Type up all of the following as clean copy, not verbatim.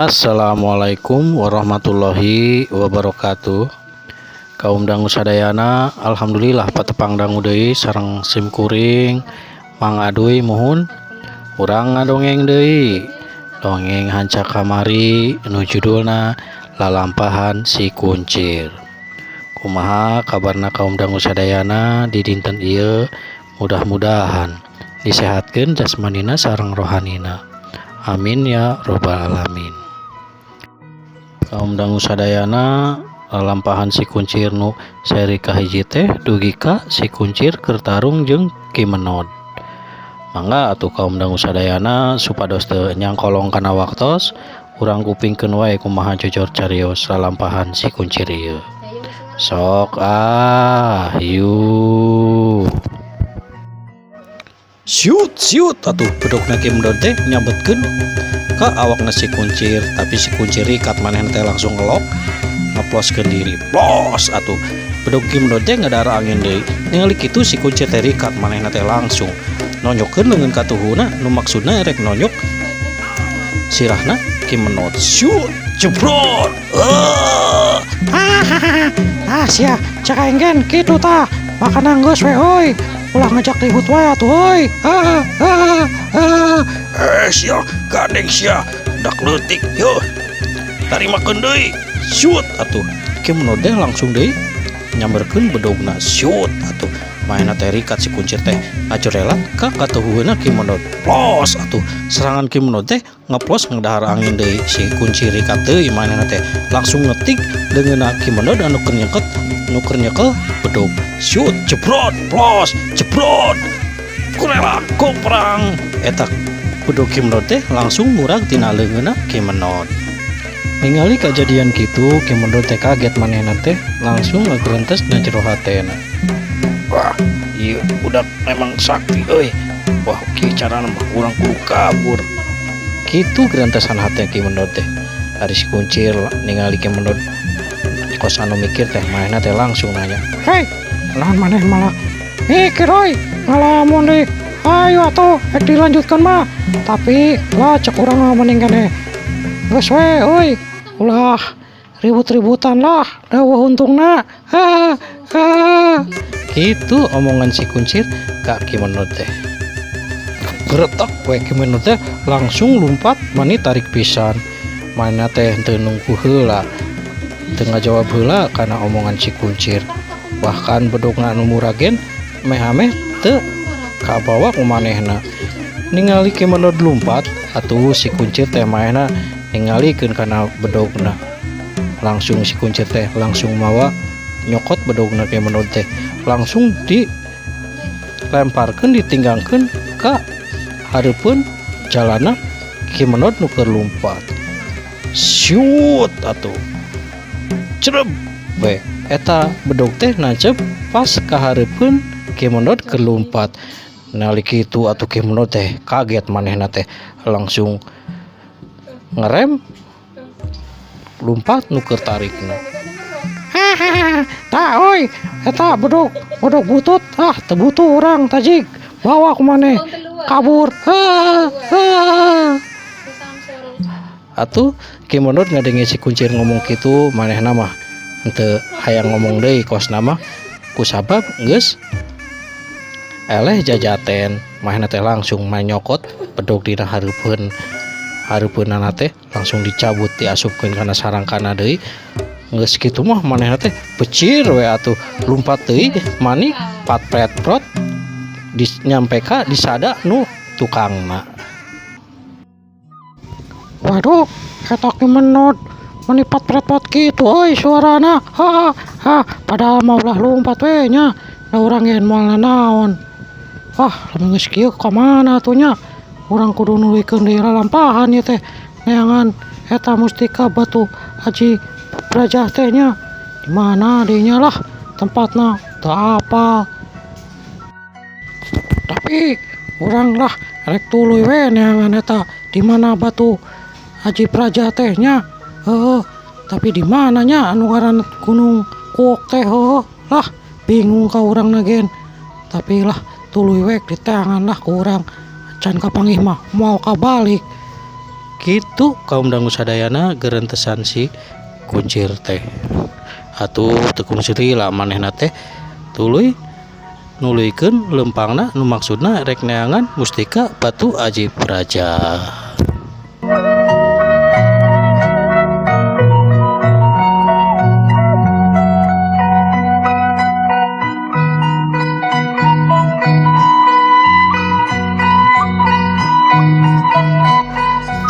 Assalamualaikum warahmatullahi wabarakatuh. Kaum dangu sadayana, alhamdulillah patepang dangu deui sareng sim kuring Mang Aduy. Muhun urang ngadongeng deui, dongeng hanca kamari nu judulna Lalampahan Si Kuncir. Kumaha kabarna kaum dangu sadayana di dinten ieu? Mudah-mudahan disehatkeun jasmanina sareng rohanina, amin ya robbal alamin. Kaum dangu sadayana, lalampahan si kuncir nu seri kahiji teh dugi ka si kuncir keur tarung jeung Ki Menod. Mangga atuh kaum dangu sadayana, supados teu nyangkolong kana waktos, urang kupingkeun wae kumaha jojor carios lalampahan si kuncir ieu. Sok ah, yuk. Siut siut atuh bedogna Ki Menod teh nyabetkeun ka awakna si kuncir, tapi si kuncir rikat. Manehna teh langsung ngelok, ngeploskeun diri, plos atuh bedog Ki Menod teh ngadara angin deui. Ningali kitu si kuncir teh rikat. Manehna teh langsung nonjokkeun leungeun katuhuna, nu maksudna erek nonjok sirahna Ki Menod. Siut, jebrot, ah. Ah, sia, cek aing gen kitu tah. Makana geus we euy. Ulah ngajak ribut wae atuh euy. Ah, ah, ah. Eh, sia, gandeng sia, dak leutik yo, tarimakeun deui. Siut atuh Ki Menod teh langsung deui nyamberkeun bedogna. Siut atuh manehna teh rikat. Si kuncir teh ngajorelat ka katuhueuna Ki Menod. Plos atuh serangan Ki Menod teh ngeplos, ngedahar angin deui. Si kuncir rikat deui. Manehna teh langsung ngetik leungeunna Ki Menod anu keur nyeket, nu keur nyekel bedog. Siut, jebrot, plos, jebrot, kurelak perang. Eta bedog Ki Menod teh langsung murag tina leungeunna Ki Menod. Ningali kejadian kitu, Ki Menod teh kaget. Manehna teh langsung ngagerentes na jero hatena. Wah, ieu budak memang sakti euy. Wah, kieu carana mah urang kudu kabur. Kitu gerentesan hate Ki Menod teh. Ari si kuncir ningali Ki Menod kos anu mikir teh, manehna teh langsung nanya. Hei, naon maneh malah mikir euy, ngalamun deui. Ayo atuh, rek dilanjutkan mah. Tapi lah, cek urang mah mending keneh. Geus we euy, ulah ribut-ributan lah, da euweuh untungna. Ha, ha. Gitu omongan si kuncir ka Ki Menod teh. Geretak we Ki Menod teh langsung lumpat mani tarik pisan. Manehna teh teu nunggu heula, teu ngajawab heula kana omongan si kuncir. Bahkan bedogna anu murag gen meh-ameh teu kabawa ku manehna. Ningali Ki Menod lumpat atuh si kuncir teh manehna ningalikeun kana bedogna. Langsung si kuncir teh langsung mawa nyokot bedogna Ki Menod teh, langsung dilemparkeun, ditinggangkeun ka hareupeun jalana Ki Menod nu keur lumpat. Siut atuh, cereb we eta bedog teh nancep pas ka hareupeun Ki Menod keur lumpat. Nalika kitu atuh Ki Menod teh kaget. Manehna teh langsung ngerem lumpat nu keur tarikna. Hahaha, tah euy, eta bedog, bedog butut, ah teu butuh urang tajig. Bawa ku maneh kabur. Ha, ha. Atuh Ki Menod ngadenge si kuncir ngomong kitu, manehna mah henteu hayang ngomong deui kosna mah, kusabab geus eleh jajaten. Manehna teh langsung manyokot bedog dina hareupeun hareupeunana teh, langsung dicabut, diasupkeun kana sarangkana deui. Geus kitu mah manehna teh becir we atuh, lumpat deui mani patpretprot di nyampe ka disada nu tukangna. Waduh, eta Ki Menod meni patpretpot kitu euy suarana. Ha, ha, padahal mah ulah lumpat we nya. Da urang ge moal nanaon. Wah, lamun geus kieu ka mana atuh nya? Urang kudu nuluykeun deui lalampahan ieu teh. Neangan eta mustika batu aji Braja teh nya. Di mana deui nya lah tempatna, teu apal. Tapi urang lah rek tuluy we neangan eta di mana batu aji Praja teh nya. Heueuh, tapi di mana nya anu ngaran Gunung Kuok teh, heueuh lah, bingung ka urang na gen. Tapi lah, tuluy we diteangan lah ku urang. Can kapanggih mah moal kabalik. Kitu kaum dangu sadayana gerentesan si kuncir teh. Atuh teu kungsi lila manehna teh tuluy nuluykeun leumpangna nu maksudna rek neangan mustika batu ajaib raja.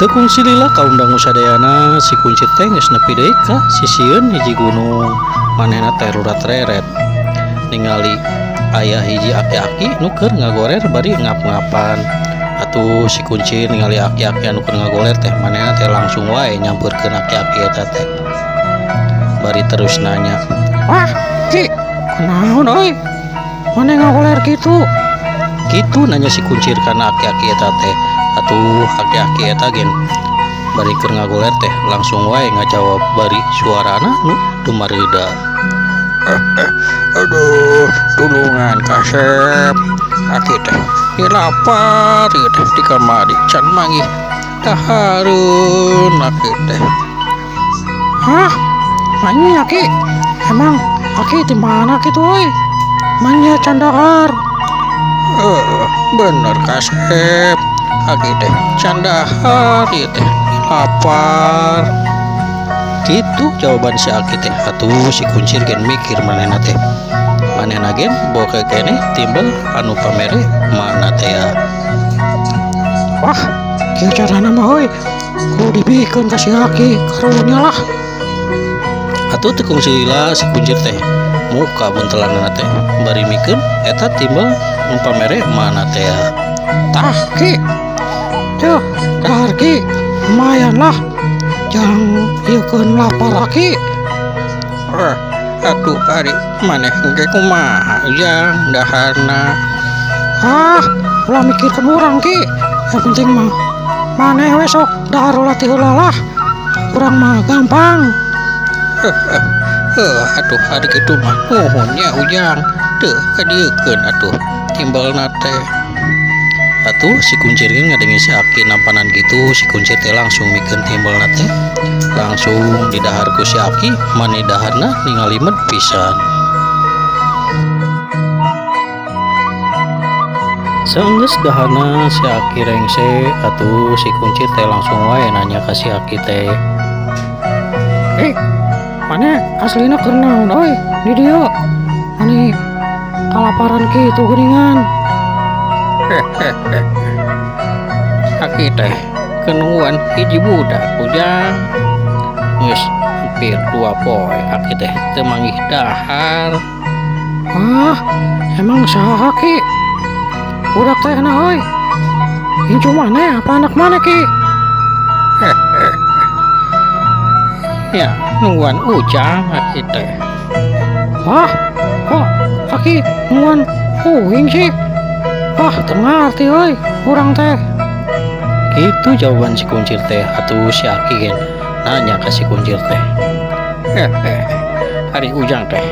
Teu kungsi lila kaum dangu sadayana si kuncir teh geus nepi deui ka sisieun hiji gunung. Manehna teh rurat-reret ningali aya hiji aki-aki nu keur ngagoler bari ngap-ngapan. Atuh si kuncir ningali aki-aki anu keur ngagoler teh manehna teh langsung wae nyampeurkeun aki-aki eta teh. Bari terus nanya, "Wah, Ki, kunaon euy? Maneh ngagoler kitu?" Kitu nanya si kuncir kana aki-aki eta teh. Atuh aki-aki eta gen bari keur ngagoler teh langsung wae ngajawab bari suarana nu dumareuda. Aduh, tulungan kasep. Aki teh dilapar ieu teh di kamari can manggih dahareun aki teh. Hah? Manya aki? Emang aki di mana kitu euy? Manya can dahar. Bener kasep. Aki teh can dahar ieu teh lapar. Kitu jawaban si aki teh. Atuh si kuncir gen mikir manehna teh. Manehna gen boga keneh timbel anu pamere mana teh ya. Wah, kieu carana mah euy. Kudu dibikeun ka si aki, karunya lah. Atuh teu kungsi lila si kuncir teh muka buntelanana teh bari mikeun eta timbel nu pamere mana teh ya. Tah ki. Tuh, dahar ki. Lumayan lah. Jang ieukeun lapar aki. Atuh ari maneh ge kumaha jang daharna. Ah, ulah mikirkeun urang ki. Yang penting mah maneh we sok dahar ulah ti heula lah. Urang mah gampang. Atuh ari kitu mah nuhun nya ujang. Teu kadieukeun atuh timbelna teh. Atuh si kuncir ge ngadenge si aki nampanan kitu, si kuncir teh langsung mikeun timbelna teh. Langsung didahar ku si aki, mani daharna ningalimet pisan. Saenggeus daharna si aki rengse, atuh si kuncir teh langsung wae nanya ka si aki teh. Maneh aslina keur naon euy di dieu? Mani kalaparan kitu geuningan. Aki teh kenungguan hiji budak ujang. Geus hampir 2 poe aki teh teu manggih dahar. Ah, emang saha ki? Budak teh na euy. Incu maneh apa anak maneh ki? Ya, nungguan ujang aki teh. Wah, kok aki nungguan uing sih? Wah, teu ngarti euy urang teh. Kitu jawaban si kuncir teh. Atuh si aki gen nanya ka si kuncir teh. Ari ujang teh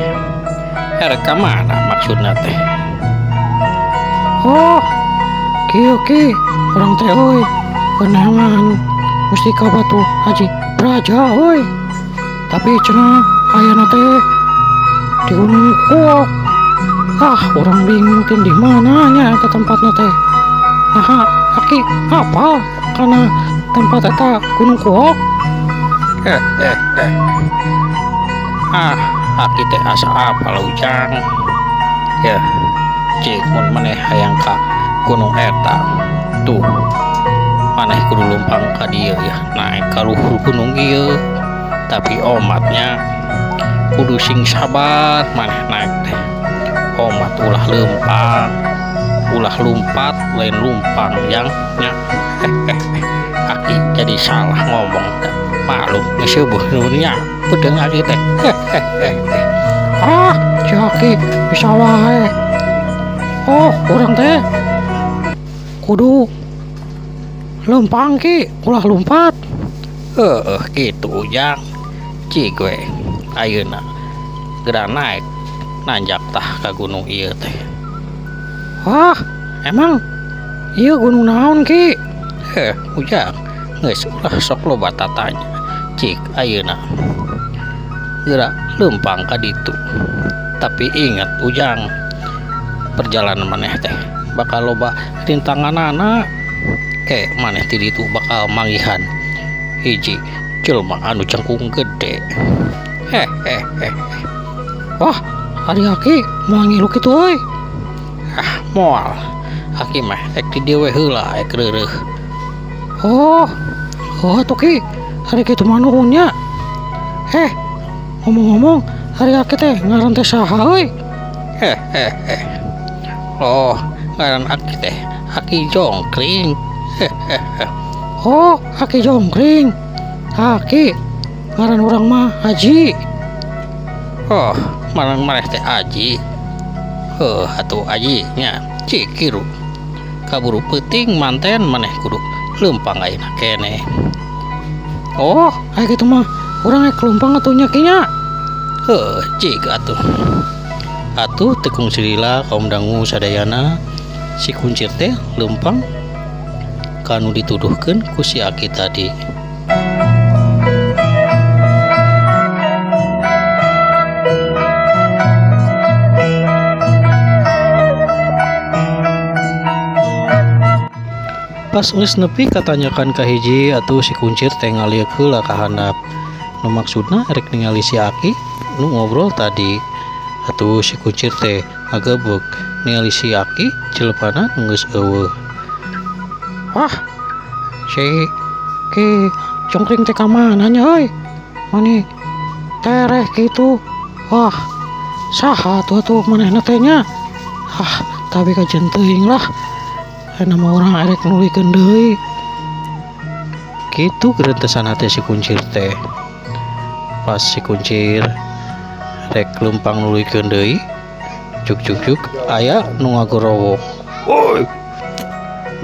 erek ka mana maksudna teh? Oh, kieu ki urang teh euy keunangan mustika batu haji raja euy. Tapi cenah ayana teh di Gunung Kuok. Ah, urang bingung teh di mananya eta tempatna teh. Nah, aki apal kana tempat eta Gunung Kuok? Ah, aki teh asa apal ujang. Ya, cik mun maneh hayang ka gunung eta. Tuh, maneh kudu lumpang ka dieu ya, naik ka luhur gunung ieu. Tapi omatnya kudu sing sabar maneh naik teh. Omat ulah lempang, ulah lumpat, lain lumpang yang nya. Aki jadi salah ngomong, maklum geus seueuh nu nya pedeung aki teh. Ah, si aki bisa wae. Oh, urang teh kudu lempang ki, ulah lumpat. Heeh, kitu ujang. Cik we ayeuna geura naik nanjak tah ka gunung ieu teh. Wah, emang ieu gunung naon ki? Ujang Geus ulah sok loba tatanya. Cik ayeuna geura leumpang ka ditu. Tapi ingat Ujang, perjalanan maneh teh bakal loba rintanganana. Ke maneh ti ditu bakal manggihan hiji jelema anu jangkung gede. Hehehe. Wah, ari aki moal ngilu kitu euy. Ah, moal. Aki mah ek di dieu we heula ek reureuh. Oh, oh atuh Ki, ari kitu mah nuhun nya. Ngomong-ngomong, ari aki teh ngaran teh saha euy? Hehehe. Oh, ngaran aki teh Aki Jongkring. Hehehe. Oh, Aki Jongkring. Aki, ngaran urang mah Aji. Oh, ngaran maneh teh Aji. Heuh, atuh Aji nya cik kiru. Kaburu peuting manten maneh kudu leumpang ayeuna keneh. Oh, aya kitu mah urang rek leumpang atuh nya Ki nya. Heuh, cik atuh. Atuh teu kungsi lila kaum dangu sadayana si kuncir teh leumpang kanu dituduhkeun ku si aki tadi. Pas geus nepi katanyakan ka hiji atuh si kuncir teh ngaliuk heula ka handap. Nu maksudna rek ningali si aki nu ngobrol tadi. Atuh si kuncir teh ngagebeg ningali si aki cilepana nu geus eueuh. Wah, si Ki Jongkring teh ka mana nya euy? Mani tereh kitu. Wah, saha atuh atuh manehna teh nya? Ah, tapi kajen teuing lah. Ayeuna mah urang erek nuluykeun deui. Kitu gerentesan hate si kuncir teh. Pas si kuncir rek leumpang nuluykeun deui, juk juk juk aya nu ngagorowok. Woi,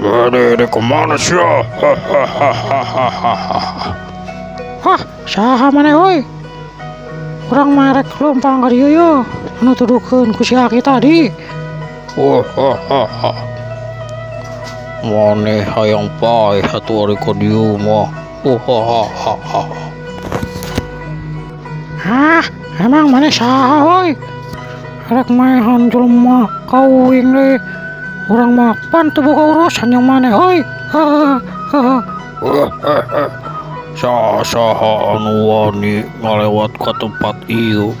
maneh rek kemana sia? Hahaha. Wah, saha maneh euy? Urang mah rek leumpang ka dieu yeuh, anu tuduhkeun ku si aki tadi. Hahaha. Maneh hayang paeh atuh ari ka dieu mah. Hahaha. Hah, emang maneh saha euy? Rek maehan jelema kauing deui. Urang mah pan teu boga urusan jeung maneh euy. Hahaha. Saha anu wani ngalewat ka tempat ieu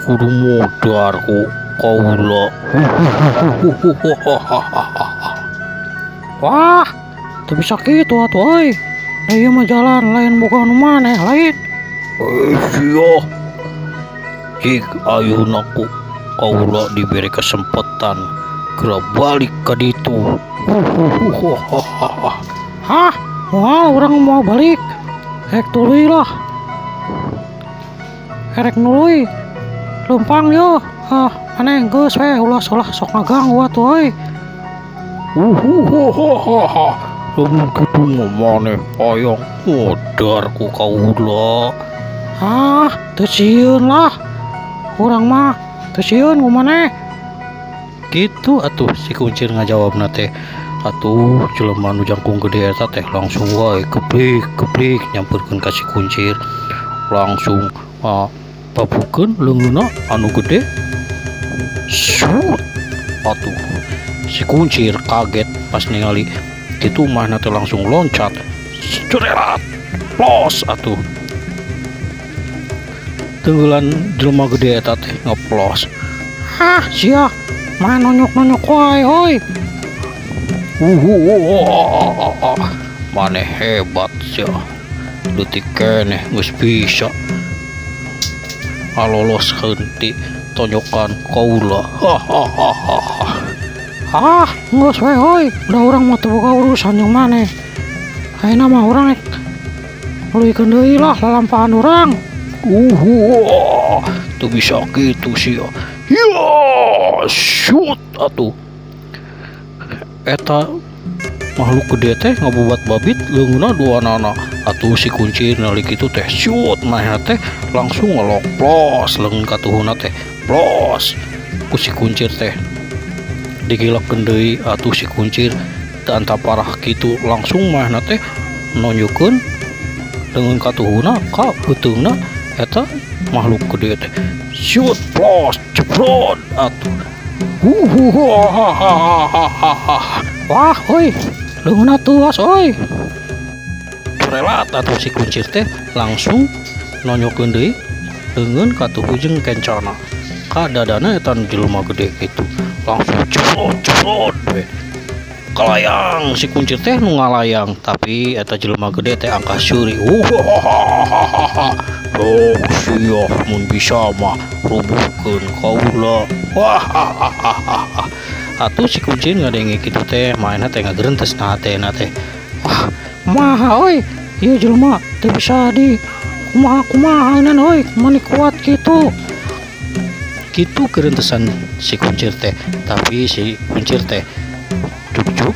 kudu modar ku kaula. Wah, teu bisa kitu atuh euy. Da ieu mah jalan lain boga nu maneh lain. Sia. Cik ayeuna ku kaula dibere kesempatan geura balik ka ditu. Hah, moal urang moal balik. Rek tuluy lah. Erek nuluy. Leumpang yeuh. Ah, maneh geus we ulah sok ngaganggu atuh euy. Lamun kitu mah maneh hayang modar ku kaula. Ah, teu sieun lah. Urang mah teu sieun ku maneh. Kitu atuh si kuncir ngajawabna teh. Atuh jelema nu jangkung gede eta teh langsung wae keblik keblik nyamperkeun ka si kuncir. Langsung babukeun leungeunna anu gede. Sut. Atuh si kuncir kaget pas ningali kitu manehna teh langsung loncat. Cererat. Plos atuh. Tenggelan jelema gede eta teh ngeplos. Hah, sia. Mah nonyok-nonyok wae euy. Maneh hebat sia. Leutik keneh geus bisa ngalolos heuti tonyokan kaula. Hahaha. Ah, geus we euy. Da urang mah teu boga urusan jeung maneh. Ayeuna mah urang rek nuluykeun deui lah lalampahan urang. Teu bisa kitu sia. Ya, shoot atuh. Eta makhluk gede teh ngabubat babit leungeunna duanana. Atuh si kuncir nalik kitu teh shoot manehna teh langsung ngelok plos leungeun katuhuna teh plos. Ku si kuncir teh digilakeun deui atuh si kuncir teu anta parah kitu langsung manehna teh Nonjokeun leungeun katuhuna ka beuteungna eta makhluk gede teh. Shoot plos jebrot atuh. Wah euy, leungeunna tuas euy. Corelat atuh si kuncir teh langsung nonyokeun deui leungeun katuhu jeung kencana ka dadana eta jelema gede kitu. Langsung jebrot jebrot we. Kalayang si kuncir teh nu ngalayang, tapi eta jelema gede teh angkah seuri. Dok sia mun bisa mah rubuhkeun kaula. Atuh si kuncir ngadenge kitu teh maena teh ngagerentes na hatena teh. Wah, kumaha euy? Ieu jelema teu bisa di kumaha-kumaha eunan euy, mani kuat kitu. Kitu gerentesan si kuncir teh, tapi si kuncir teh juk-juk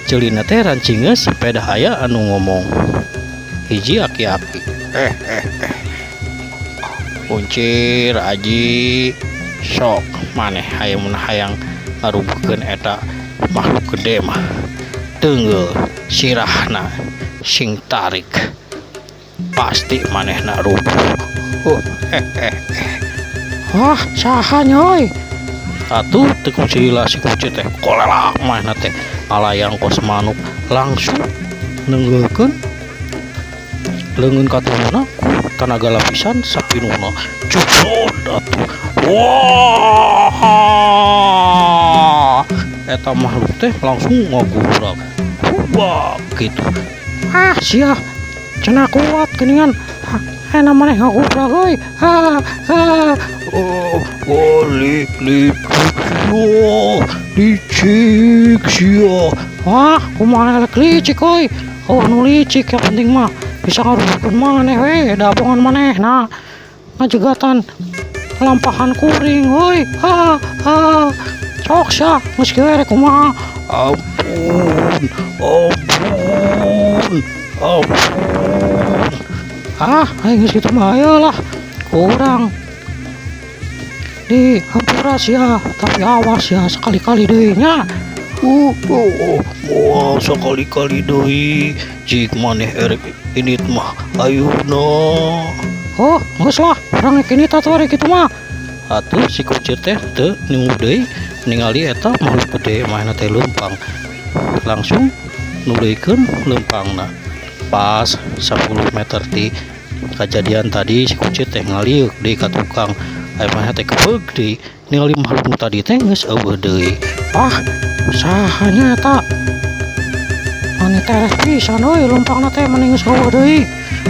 celina teh rancingeus pedah aya anu ngomong hiji aki-aki. Kuncir aji sok maneh hayang mun hayang ngarubuhkeun eta makhluk gede mah teunggeul sirahna sing tarik pasti manehna rubuh. Wah, saha nya euy? Atuh teu kuncila si kuncir teh kolelak manehna teh ngalayang kos manuk langsung neunggeulkeun leungeun katuhuna ku tanaga lapisan sapinuhna jebrot atuh. Wah, eta makhluk teh langsung ngagurak hubak gitu. Ah sia, cenah kuat geuningan. Enak maneh ngagurak euy. Ha ha. Oh, oh li licik sia, licik sia. Wah, kumaha elek licik euy. Oh, nu licik yang penting mah bisa ngarubuhkeun maneh we, da bongan manehna ngajegatan lampahan kuring euy. Ha ha. Sok sia, geus kieu rek kumaha? Ampun, ampun, ampun. Ah, aing geus kitu mah ayo lah. Kurang di hampura sia, tapi awas ya sekali-kali deui nya. Moal sekali-kali deui jik maneh erek init mah ayeuna. Oh, geus lah, urang rek init atuh rek kitu mah. Atuh si kuncir teh teu ningu deui ningali eta makhluk gede manehna teh leumpang. Langsung nuluykeun leumpangna. Pas 10 meter ti kajadian tadi si kuncir teh ngaliuk deui ka tukang. Aya manehna teh kebeug deui ningali makhluk nu tadi teh geus eueuh deui. Wah, saha nya eta? Mani tereh pisan euy leumpangna teh mani geus eueuh deui.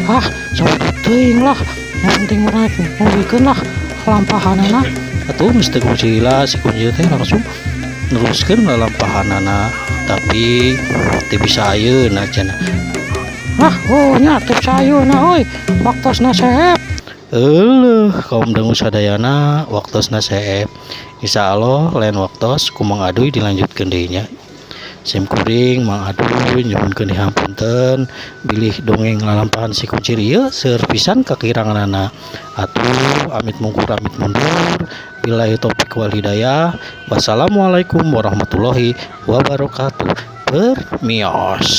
Ah, saeutik teuing lah. Yang penting urang rek nuluykeun lah lampahanana. Atuh geus teu kuncila si kuncir teh langsung neruskeun lalampahanana, tapi teu bisa ayeuna cenah. Ah, oh nya teu bisa ayeuna euy, waktosna seep. Euleuh, kaum dangu sadayana waktosna seep. Insyaallah lain waktos ku Mang Aduy dilanjutkeun deui nya. Sim kuring Mang Aduy nyuhunkeun dihampunten bilih dongeng lalampahan si kuncir ieu seueur pisan kakiranganana. Atuh amit mungkur amit mundur. Billahi taufik wal hidayah. Wassalamualaikum warahmatullahi wabarakatuh. Permios.